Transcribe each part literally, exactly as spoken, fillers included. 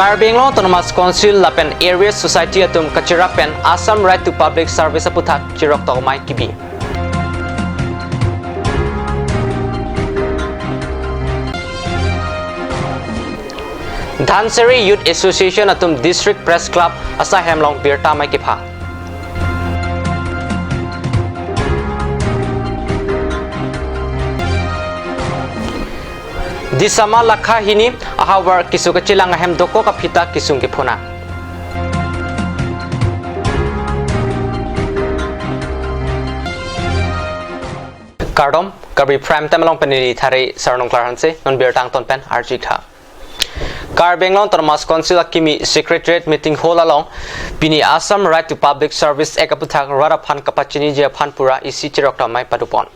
Karbi Anglong Autonomous Council lapen Area Society atum kachirap pen Assam Right to Public Service aputhak chirok tokmai kibi. Dhansiri Youth Association atum District Press Club asai hem along birta amei kepha. Disama lakha hini ahavar keso kachelang ahem dokok aphita kesung kephona. Kardom, Karbi Prime Time along pen neli Thare Sarnung Klar Hanse, non birta angton pen arjik tha. Karbi Anglong Autonomous Council akimi Secretariat Meeting Hall along pini Assam Right to Public Service Act aputhak rat aphan kapachiniji aphan pura isi chirok tokmai padopon.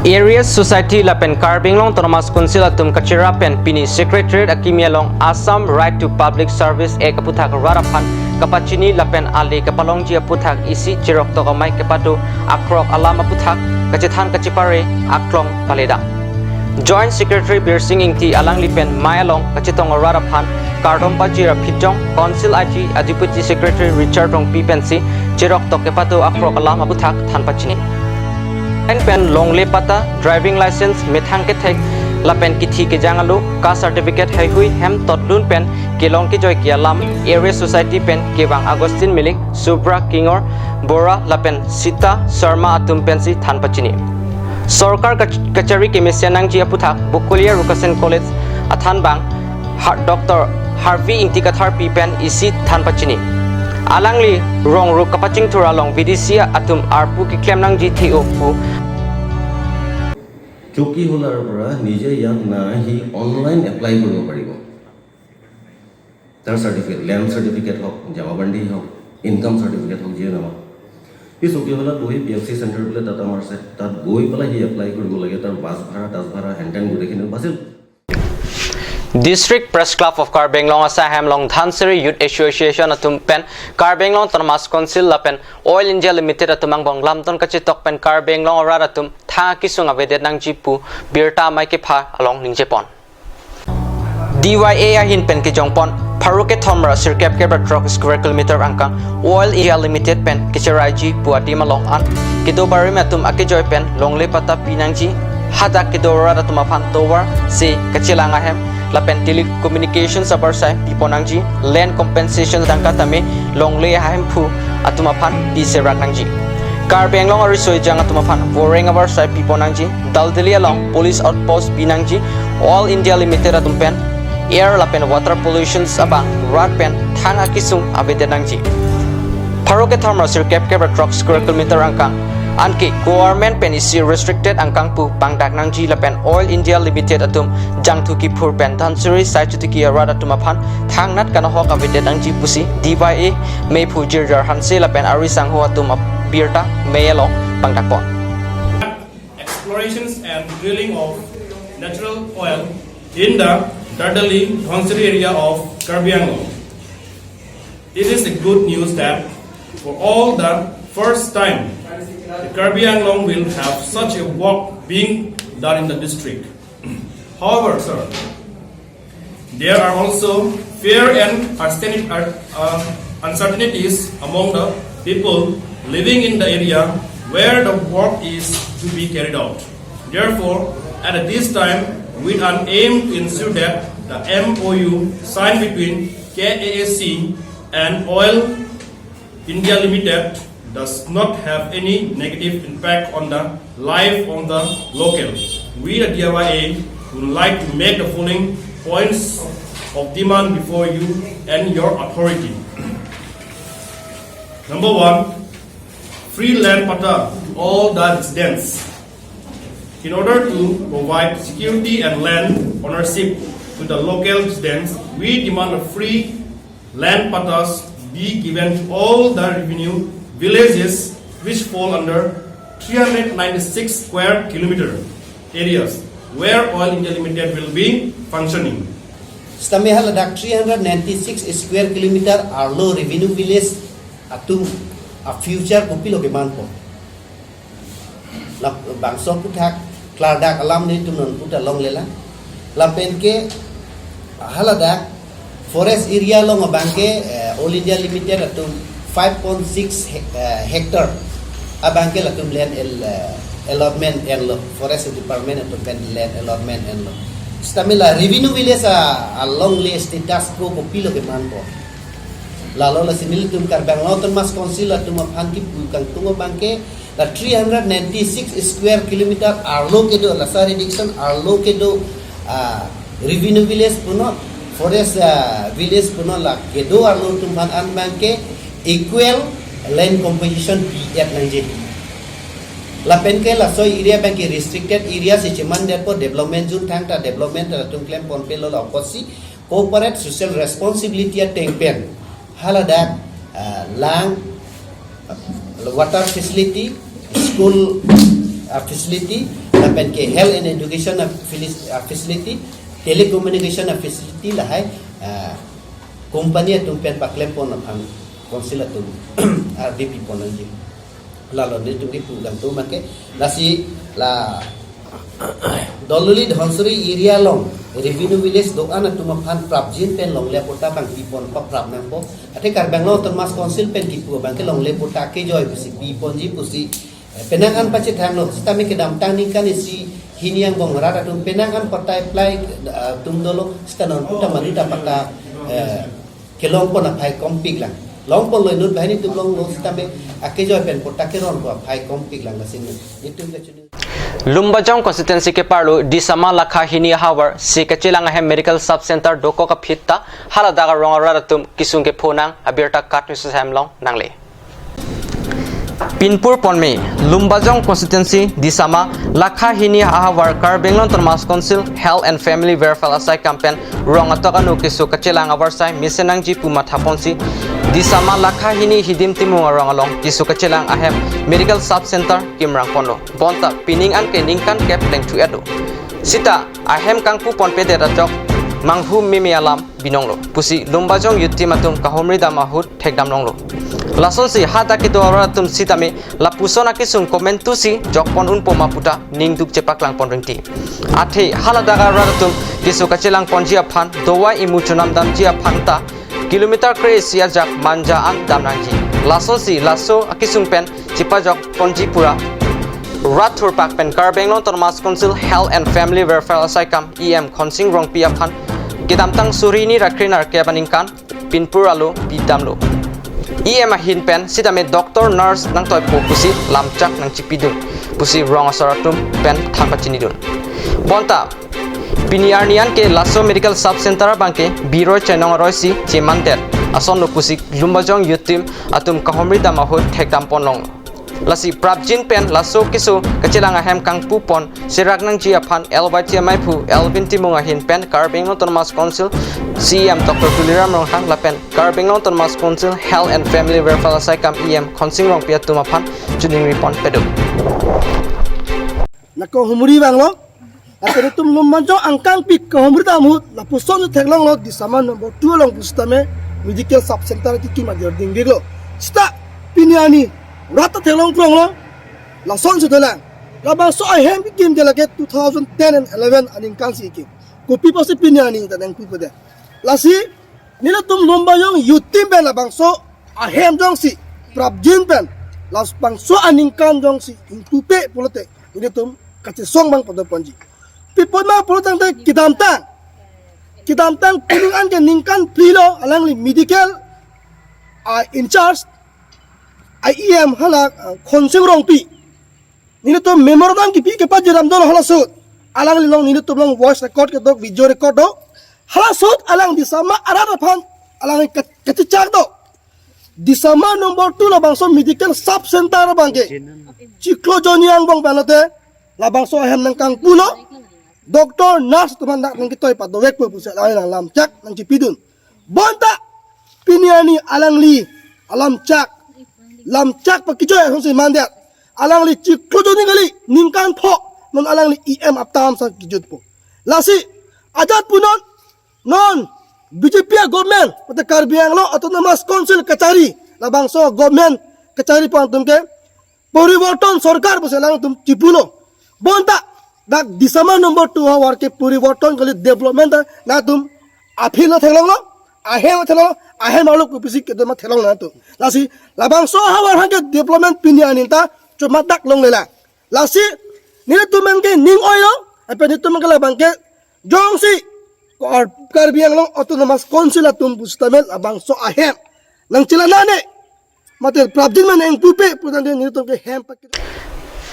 Area Society lapen Karbi Anglong Autonomous Council atum kachirap pen pini Secretariat akimi along Assam Right to Public Service Act aputhak rat aphan kapachini lapen ale kapalongji aputhak isi chirok tokmai kepado akrok alam aputhak kachethan kachepare aklong paledam. Joint Secretary Birsing Ingti alangli pen mei along kachetong arat aphan kardom pajir aphi jong Council I G a Deputy Secretary Richard Rongpi pensi chirok tok kepado akrok alam aputhak than pachini. Pen pen longle patta, driving license, methang kethek lapen kithi kejang alo, caste certificate heihui hem totlun pen kelong kejoi ke alam Area Society pen kevang Augustine Milik, Subra Kingor Bora lapen Sita Sharma atum pensi than pachini. Sorkar kach-, kachari kemesen nangji aputhak Bokolia Rukasen College athanbang Har-, Doctor Harvey Ingti Katharpi pen isi than pachini. Alangli rong ruk kapachingthur along B D C atum arpu keklem nangji the-o pu. চকীহোলাৰ পৰা নিজে ইয়াত না আহি online apply কৰিব পাৰিব। তাৰ certificate, land certificate হওক, জমাবন্দী হওক, ইনকাম চাৰ্টিফিকেট হওক, যিয়ে নহওক, সি চকীহোলাত বহি পি এফ চি চেণ্টাৰ বোলে তাত আমাৰ আছে, তাত গৈ পেলাই সি এপ্লাই কৰিব লাগে। তাৰ বাছ ভাড়া, তাছ ভাড়া, হেন তেন গোটেইখিনি বাচিল। District Press Club of Karbi Anglong asai hem along Dhansiri Youth Association atum pen Karbi Anglong Autonomous Council lapen Oil India Limited atum angbong lamton kachetok pen Karbi Anglong arat atum thang kesung avedet nangji pu birta amei kepha along ningjepon. D Y A ahin pen kejongpon pharo kethom ra sirkep kep ra throk square kilometer angkang Oil India Limited pen kecheraiji pu adim along an kedo barim atum akejoi pen longle patta pi nangji, hadak kedo arat atum aphan tovar se kachelang ahem lapen telecommunications abarsai pipon nangji, land compensation tangka tame longle ahemphu atum aphan pi serak nangji. Karbi Anglong ariso ejang atum aphan voreng abarsai pipon nangji, Daldali along police outpost pi nangji, Oil India Limited atum pen air lapen water pollutions abang rat pen thang akesung avedet nangji. Pharo kethom ra sirkep kep ra throk square kilometer angkang anke government pen isi restricted angkang pu pangdak nangji lapen Oil India Limited atum jangthu kiphur pen Dhansiri sai chutuki arat atum aphan thangnat kanahok avedet nangji pusi D Y A mephu Jirjar Hanse lapen ari sangho atum abirta mei along pangdakpon. Explorations and drilling of natural oil in the Dardali Dhansiri area of Karbi Anglong. It is a good news that for all the first time, the Karbi Anglong will have such a work being done in the district. However, sir, there are also fear and uncertain-, uh, uh, uncertainties among the people living in the area where the work is to be carried out. Therefore, at this time, with an aim to ensure that the M O U signed between K A A C and Oil India Limited does not have any negative impact on the life of the locals, we, the D Y A, would like to make the following points of demand before you and your authority. Number one, free land patta to all the residents. In order to provide security and land ownership to the local residents, we demand a free land pattas be given to all the revenue villages which fall under three hundred ninety-six square kilometer areas where Oil India Limited will be functioning. Sitame haladak three hundred ninety-six square kilometer arlo revenue village atum a future kopilo kemanpo. Lap-, bangso aputhak klardak alam nelitum non puta longlelang. Lapen ke haladak Forest area along abangke, eh, All India Limited atum five point six hec-, eh, hectare abangke latum land el-, eh, allotment enlo, Forest Department atum pen land allotment enlo. Sitame la Revenue Village a, alongle status quo kopilo kemanpo. Lalo lasi nelitum Karbi Anglong Autonomous Council atum aphan kipu kangtung abangke la three hundred ninety-six square kilometer arlo kedo, laso jurisdiction arlo kedo, ah, Revenue Village punon, Forest, ah, Village punon la kedo arlo atum aphan an abangke equal land composition pi-et nangji. Lapenke laso area abangke restricted area si chemandetpo, development zone thangta development atum klemponpelo, la apotsi corporate social responsibility ateng pen haladak, ah, lang, ah, water facility, school, ah, facility, lapenke health and education, ah, fili-, ah, facility, telecommunication, ah, facility lahai, ah, company atum pen paklempon aphan council atum R D P pon nangji. Lalo nelitum kipu kangtung abangke, lasi la Dololi Dhansiri area along Revenue Village do-an atum aphan prapjin pen longle patta abang pipon paprap nangpo. Athe Karbi Anglong Autonomous Council pen kipu abangke longle patta kejoi pusi piponji pusi, eh, penang an pachethanglo. Sitame kedamtang ningkan isi hini angbong rat atum penang an patta apply, eh, atum dolo, sita non puta mari ta patta, eh, kelongpon aphai kompik lang. Longponlo, inut banghini atum longlo, sitame akejoi pen patta keronpo aphai kompik lang, lasi nelitum kachini. Lumbajong constituency keparlo Disama Lakha Hini ahavar si kachelang ahem medical sub center dokok aphi ta haladak arong arat atum kesung kepho nang, abirta KAT News hem along nangle. Pinpur ponme, Lumbajong constituency, Disama Lakha Hini ahavar Karbi Anglong Autonomous Council Health and Family Welfare asaikam pen rong atok anu keso kachelang avarsai mesen nangji pu mathaponsi Disama Lakha Hini Hidim Timung arong along keso kachelang ahem medical sub center kimrang ponlo. Bonta pining an ke ningkan kep lengthu-et do. Sita ahem kangpu ponpedet ajok manghu meme alam binonglo pusi Lumbajong youth team atum kahumri dam ahut thekdam longlo. Lasonsi hadak kedo arat atum sitame lapuson akesung komentusi jokpon unpo ma puta ningduk chepaklang pon ringti. Athe haladak arat atum keso kachelang ponji aphan, dawai imu chonam damji aphan ta kilometer kre-isi ajak Manja an dam nangji. Lasonsi laso akesung pen chepajok ponji pura rat thurpak pen Karbi Anglong Autonomous Council Health and Family Welfare asaikam E M Khonsing Rongpi aphan kedamtang suri hini ra kre nerkep aningkan Pinpur alo pidamlo. E M ahin pen sitame doctor nurse nangtoipo pusi lamchak nangchipidun pusi rong asor atum pen thang pachinidun. Bonta pini arni an ke laso medical sub center abangke biroi chainong aroisi chemandet asonlo pusi Lumbajong youth team atum kahumri dam ahut thekdam pon long. Lasi prapjin pen laso keso kachelang ahem kangpu pon serak nangji aphan L Y T M I phu Elvin Timung ahin pen Karbi Anglong Autonomous Council C E M Doctor Tuliram Ronghang lapen Karbi Anglong Autonomous Council Health and Family Welfare asaikam E M Khonsing Rongpi atum aphan choningri pon pedo. Nako humuri banglo, atau tum Lumbajong angkang pik kahumri dam ahut, lapuson theklonglo Disama number two along pusitame medical sub center kikim adir ding biglo. Sita pini arni rat ta theklong pronglo, lason sudalang. Labangso ahem kikim ke lake two thousand ten and eleven aningkan si kikim. Kopi pusi pini arni ta nangpi pede. Lasi nelitum Lumbajong youth team pen labangso ahem jongsi prapjin pen labangso aningkan jongsi ingpupe pulote nelitum kachesong bang pado ponji. Pi apot ma pulo tangte kedamtang, kedamtang pining an ke ningkan phli lo alangli medical, ah, in charge, ah, E M hala, ah, Khonsing Rongpi. Nelitum memorandum kipi kepajiram dolo halasut. Alangli along nelitum along voice record kedo, video record do. Halasut alang Disama arat aphan alang ke-, kechechak do. Disama number two labangso medical sub center abangke chiklo jonni angbong pen lote labangso ahem nangkangpulo. Doctor, nurse atum aphan dak nangketoi padovekpo pusi alang lamchak nangchipidun. Bonta pini arni alangli alamchak, lamchak pakijoi asonsi mandet. Alangli chiklo jonni kali, ningkan pho, non alangli E M aptam sa kijutpo. Lasi ajat punon, non B J P a government, mate Karbi Anglong Autonomous Council kachari, labangso government kachari pon atum ke poriborton sorkar pusi alangtum chipulo. Bonta dak Disama number two ahavar ke poriborton kali, development ta nangtum aphi lo theklonglo. ahem thelo, ahem arlo kopisi kedo ma thelong nangtum. Lasi labangso ahavar hangke development pini aninta chomadak longlelang. Lasi nelitum abangke ning oilo, ape nelitum abangke labangke jongsi Kar-, Karbi Anglong Autonomous Council atum pusitame labangso ahem nangchelang nangji. Mate prapjin mane ingpupe putangte nelitum ke hem pakai.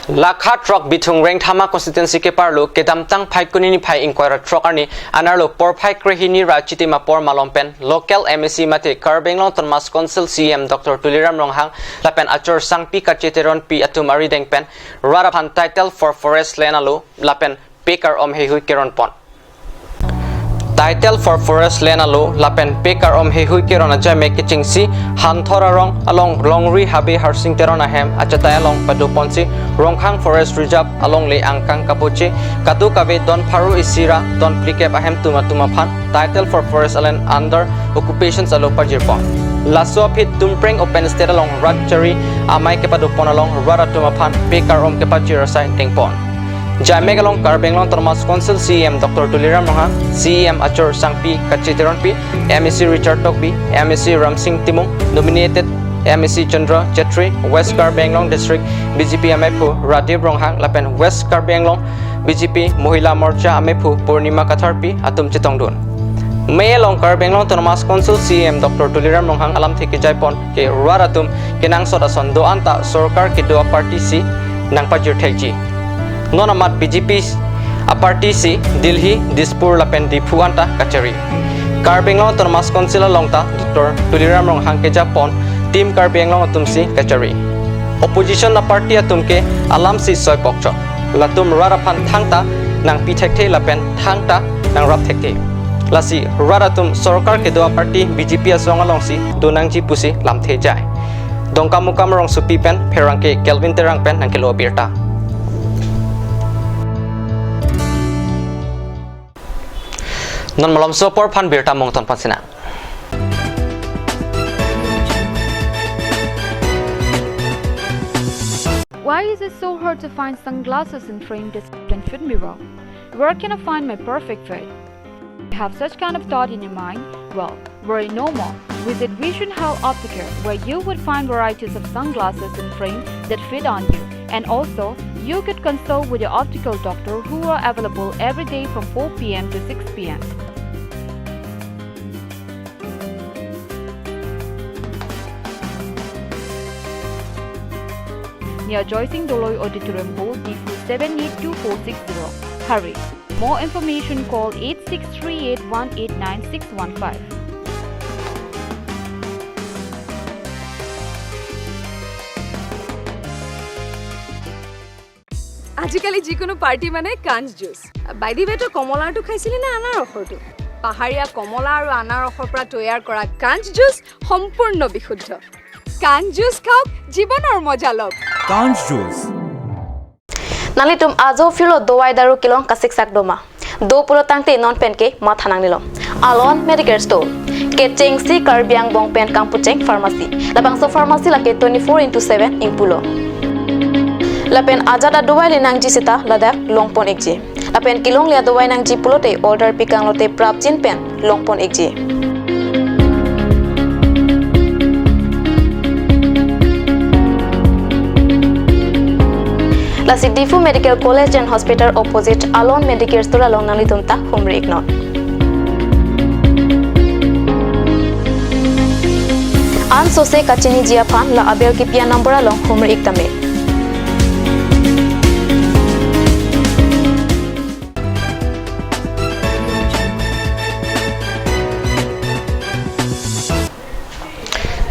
Lakha throk Bithung Rengthama constituency keparlo kedamtang Phaikuni niphai ingkoi ra throk arni anerlo porphai krehini ra chitim apor malom pen local M A C mate Karbi Anglong Autonomous Council C E M Doctor Tuliram Ronghang lapen achor Sangpi Kache Teronpi atum arideng pen rat aphan Title four Forest Land alo lapen pekar-om heihui keron pon. Title four Forest Land alo lapen pekar-om heihui keron ajaimek kechengsi Hanthor arong along Longri Habe Harsing Teron ahem achatai along padoponsi Ronghang Forest Reserve alongle angkang kapoche kadokave don pharo isi ra don phlikep ahemtun atum aphan Title four Forest Land under occupations alo pajirpon. Laso aphi Tumpreng Open Stage along rat chari amei kepadopon along rat atum aphan pekar-om kepajir asai dengpon. Jaimek along Karbi Anglong Autonomous Council C E M Doctor Tuliram Ronghang, C E M achor Sangpi Kache Teronpi, M A C Richard Tokbi, M A C Ramsing Timung, nominated M A C Chandra Chetri, West Karbi Anglong District B J P ameiphu Radip Ronghang lapen West Karbi Anglong B J P Mohila Morcha ameiphu Purnima Katharpi atum chetongdun. Mei along Karbi Anglong Autonomous Council C E M Doctor Tuliram Ronghang alamthe kejaipon ke rat atum kenangsot ason do-an ta sorkar kedo aparty si nangpajir thekji. Non amat B J P aparty si Delhi, Dispur lapen Diphu anta kachari. Karbi Anglong Autonomous Council along ta Doctor Tuliram Ronghang kejapon Team Karbi Anglong atum si kachari. Opposition aparty atum ke alam si soi pokchok. Latum rat aphan thangta nangpi thekthe lapen thangta nangrap thekthe. Lasi rat atum sorkar kedo aparty B J P asong alongsi do nangji pusi lamthe jai. Dongkamukam rongsopi pen pherangke Kelvin Terang pen nangkelo abirta. Non malomso apor aphan birta mongton pansinang. Why is it so hard to find sunglasses in frame that can fit me well? Where can I find my perfect fit? You have such kind of thought in your mind? Well, worry no more. Visit Vision Health Optical, where you would find varieties of sunglasses in frame that fit on you. And also, you could consult with your optical doctor who are available every day from four p m to six p m. Near Joysing Doloi Auditorium Board, Diphu seven eight two four six zero. Hurry! More information, call eight six three eight one eight nine six one five. আজিকালি যিকোনো পাৰ্টি মানে কাঞ্চ juice. By the way, তই কমলাৰটো খাইছিলি নে আনাৰসৰটো? পাহাৰীয়া কমলা আৰু আনাৰসৰ পৰা তৈয়াৰ কৰা কাঞ্চ জুচ সম্পূৰ্ণ বিশুদ্ধ। কাঞ্চ জুচ খাওক, জীৱনৰ মজা লওক। Kanj Juice. Nanglitum ajo phirlo dovai daru kelong kasiksak doma. Do pulo tangte non penke matha nangnelo. Alon Medicare Store. Kechengsi Karbi angbong pen kangpucheng pharmacy. Labangso pharmacy lake twenty-four into seven ingpulo. Lapen ajat adovai le nangji seta ladak longpon ikji. Lapen kelongle adovai nangji pulote order pikanglote prapjin pen longpon ikji. Lasi Diphu Medical College and Hospital opposite Alon Medicare Store along nanglitum ta humri iknon. Ansose kachiniji aphan la abel kipi anumber along humri ik tame.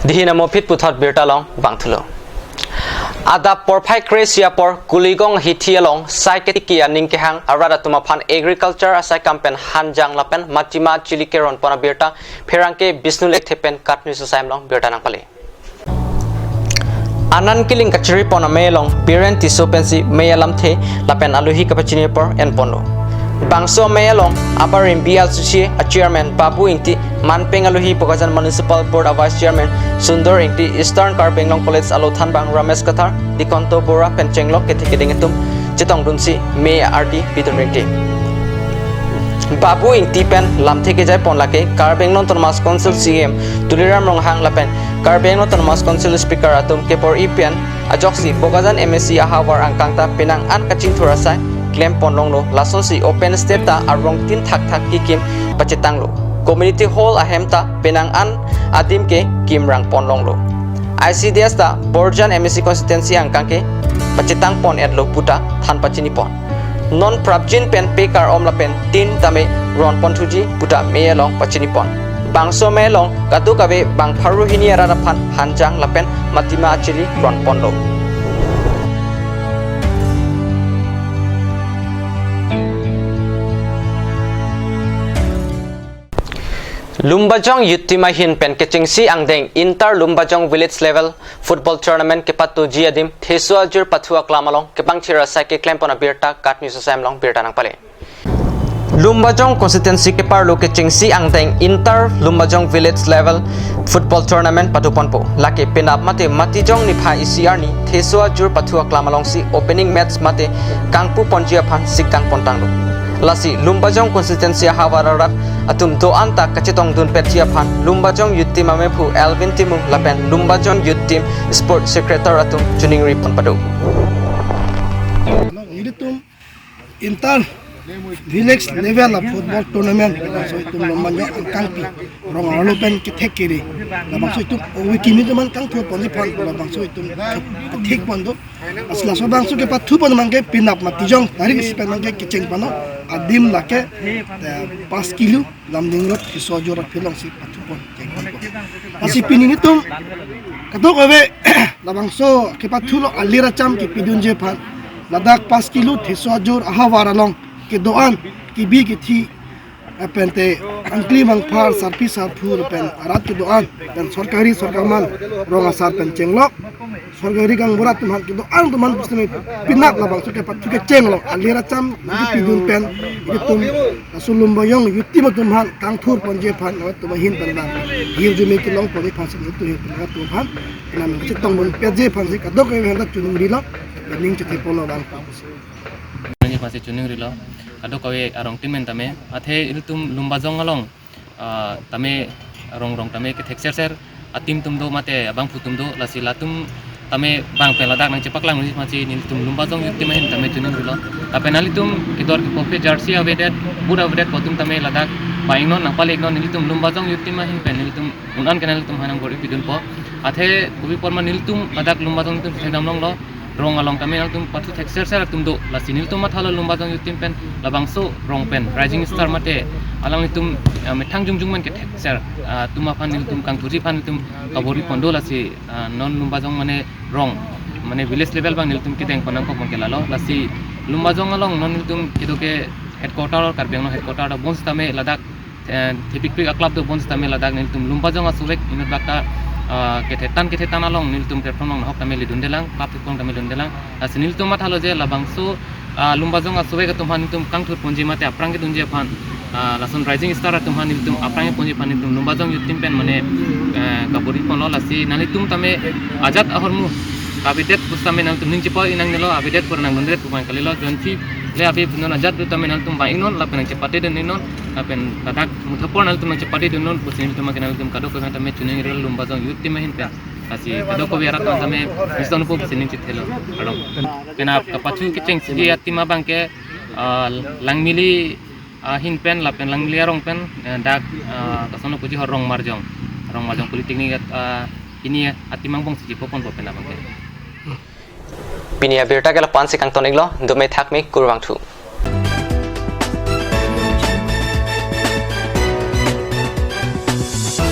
Dihin amo phit puthot birta long bangthulo. Adap porphai kre-isi apor Kuligong hithi along sai ketiki aning kehang arat atum aphan agriculture asai kam pen hanjang lapen machima chili keron pon abirta pherangke Bisnu Lekthe pen KAT News asai along birta nangpale. Anan kiling kachiri pon amei along Biren Tisso pensi mei alamthe lapen aluhi kapachini apor enponlo. Bangso amei along abarim B L C C a chairman Babu Ingti, manpeng aluhi Bokajan Municipal Board a vice chairman Sundor Ingti, Eastern Karbi Anglong College alo thanbang Ramesh Kathar, Dikonto Bora pen chenglok kethe keding atum chetongdunsi mei ardi pidun ringti. Babu Engti pen lamthe kejai pon lake Karbi Anglong Autonomous Council C E M Tuliram Ronghang lapen Karbi Anglong Autonomous Council Speaker atum kepor-i pen ajoksi Bokajan M A C ahavar angkang ta penang an kachingthur asai klem pon longlo, lasonsi open stage ta arong tin thakthak kikim pachetanglo. Community hall ahem ta penang an adim ke kimrang pon longlo. I C D S ta Borjan M A C constituency angkang ke pachetang pon etlo puta than pachini pon. Non prapjin pen pe kar-om lapen tin tame ron pon thuji puta me along pachini pon. Bangso me along kadokave bang pharo hini arat aphan hanjang lapen matima achiri ron ponlo. Lumbajong Youth Team ahin pen kechengsi angdeng Inter Lumbajong Village Level Football Tournament kepatuji adim Theso Ajur Pathu Aklam along kepangthir asai keklem pon abirta KAT News Assam along birta nangpale. Lumbajong constituency keparlo kechengsi angdeng Inter Lumbajong Village Level Football Tournament patu ponpo. Lake penap mate Matijong niphai isi arni Theso Ajur Pathu Aklam alongsi opening match mate kangpu ponji aphan sikdang pontanglo. Lasi Lumbajong constituency ahavar arat atum do-an ta kachetongdun petji aphan Lumbajong Youth Team amephu Alvin Timung lapen Lumbajong Youth Team Sport Secretary atum choningri pon pado. Nelitum Inter Village Level a Football Tournament, labangso itum Lumbajong angkangpi rong arlo pen kethek kere, labangso itum owe kimi teman kangthur ponji aphan, labangso itum kethek pon do. Lasi laso bangso kepathu pon abangke penap Matijong tarik isi pen abangke kecheng pon lo, adim lake, eh, pas kilo, Lumding Road, Theso Ajur aphi alongsi pathu pon kecheng pon. Lasi pini nelitum kadokave labangso kepathu lo alir acham kepidunji aphan, ladak pas kilo Theso Ajur ahavar along kedo-an, kebi kethi, lapen te angkli mangphar, sarpi sarpo lapen arat kedo-an, lapen sorkari sorkarman, rong asar pen chenglok, sorkari gaonbura atum aphan kedo-an atum aphan pusitame penap labangso kepathu kecheng lo alir acham kepidun pen itum laso Lumbajong Youth Team atum aphan kangthur ponji aphan, atum ahin pen bang hirjume kelong ponji aphan si itum ahin pen atum aphan penap chetongdun petji aphan si kadokave ahin ta choningrilo, ning chethe pon lo bang. Nangji aphan si choningrilo, kadokave arong team pen tame, athe ilitum Lumbajong along, ah, tame rong rong tame kethek serser a-team atum do mate abangphu atum do, lasi latum tame bang pen ladak nangchepaklang nangji aphan si nelitum Lumbajong Youth Team ahin tame choningrilo. Lapen nanglitum kedor kepo aphi jersey avedet, boot avedet pu atum tame ladak bang-iknon, nangpale-iknon, nelitum Lumbajong Youth Team ahin pen nelitum un-an ke nanglitum aphan nangbor-i pidunpo. Athe kopi apot ma nelitum ladak Lumbajong atum thekdam longlo, rong along tame nangtum pathu thek serser atum do, lasi nelitum mathalo Lumbajong Youth Team pen labangso rong pen rising star mate alanglitum, ah, methang jongjong pen kethek ser, ah, atum aphan nelitum kangthurji aphan nelitum kabor-i pon do, lasi, ah, non Lumbajong mane rong, mane village level bang nelitum kedeng pon nangkok bang ke lalo, lasi Lumbajong along non nelitum kedo ke headquarter, Karbi Anglong headquarter do bonsitame ladak, eh, thepikpik a-club do bonsitame ladak nelitum Lumbajong asovek inut bak ta, ah, kethetan kethetan along nelitum platform along nahok tame ledundelang, club platform tame ledundelang. Lasi nelitum mathalo je labangso, ah, Lumbajong asovek atum aphan nelitum kangthur ponji mate aphrang kedunji aphan, ah, lason rising star atum aphan nelitum aphrang ponji aphan nelitum Lumbajong Youth Team pen mane, eh, kabor-i ponlo, lasi nanglitum tame ajat ahormu kabidet pusitame nangtum ning chepoi nangnelo, abidet pura nangdundet pu bang kalilo, join fee le abi punon ajat do tame nangtum bang-iknon lapen nangchepate dun-iknon, lapen ladak mutha apor nangtum nangchepate dun-iknon pusi nelitum ke nangtum kadokave tame choningrilo Lumbajong Youth Team ahin pen. Lasi kadokave arat tame bisong po pusi ning chethelo. Arong. Penap kepathu kechengsi a-team abang ke, ah, Langmili ahin pen lapen Langmili arong pen, eh, dak, ah, kasono puji ho Rongmarjong. Rongmarjong Polytechnic, ah, hini a-team angbong si chepo ponpo penap abang ke. Pini abirta ke la-an si kangton-iklo, dome thakme kurvangthu.